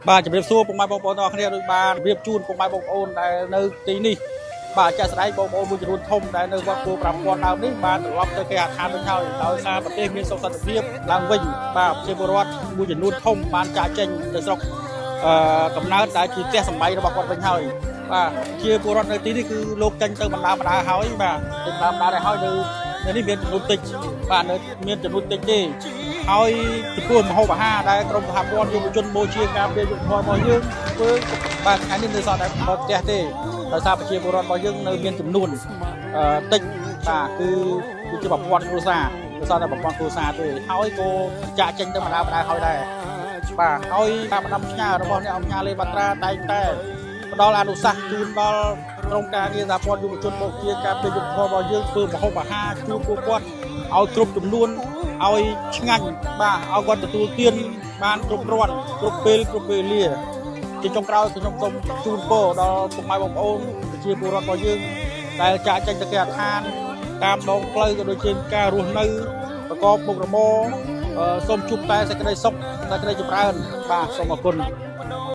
បាទ ជំរាបសួរពុកម៉ែបងប្អូនទាំងអស់គ្នា ដូចបានជម្រាបជូនពុកម៉ែបងប្អូនដែលនៅទីនេះ បាទ ចាក់ស្ដែងបងប្អូនមួយចំនួនធំដែលនៅវត្តគោ5000ដើមនេះ បានត្រឡប់ទៅគេហដ្ឋានវិញហើយ ដោយសារប្រទេសមានសុខសន្តិភាពឡើងវិញ។ បាទ ប្រជាពលរដ្ឋមួយចំនួនធំបានចាកចេញទៅស្រុកអឺកំណើតដែលជាផ្ទះសម្បែងរបស់គាត់វិញហើយ។ បាទ ជាពលរដ្ឋនៅទីនេះគឺលោកចេញទៅបណ្ដាបណ្ដាហើយ បាទ ទៅបណ្ដាបណ្ដាហើយ នៅនេះមានចំនួនតិច បាទ នៅមានចំនួនតិចទេ។ ហើយចំពោះមហូបអាហារដែលក្រុមសហព័ន្ធយុវជនបូជាការពារយុទ្ធធម៌របស់យើងធ្វើ បាទ ថ្ងៃនេះនៅសល់តែផ្ទះទេ ដោយសារប្រជាពលរដ្ឋរបស់យើងនៅមានចំនួនតិច បាទ គឺជា1000គ្រួសារ នៅសល់តែ1000គ្រួសារទេ ហើយក៏ចាក់ចេញទៅបណ្ដាបណ្ដាហើយដែរ។ បាទ ហើយការបណ្ដាំផ្ញើរបស់អ្នកអង្គការលេបាត្រា តែងតែផ្ដល់អនុសាសន៍ជូនដល់ក្រុមការងារសហព័ន្ធយុវជនបូជាការពារយុទ្ធធម៌របស់យើង ធ្វើម្ហូបអាហារជូនពួកគាត់ឲ្យគ្រប់ចំនួន ឲ្យឆ្ងាញ់ បាទ ឲ្យគាត់ទទួលទានបានគ្រប់គ្រាន់ គ្រប់ពេលគ្រប់វេលា។ ជាចុងក្រោយ ខ្ញុំសូមជូនពរដល់ពុកម៉ែបងប្អូនប្រជាពលរដ្ឋរបស់យើងដែលចាកចេញទៅគេហដ្ឋានតាមដងផ្លូវ ក៏ដូចជាការរស់នៅប្រកបមុខរបរ សូមជួបតែសេចក្តីសុខ សេចក្តីចម្រើន។ បាទ សូមអរគុណ។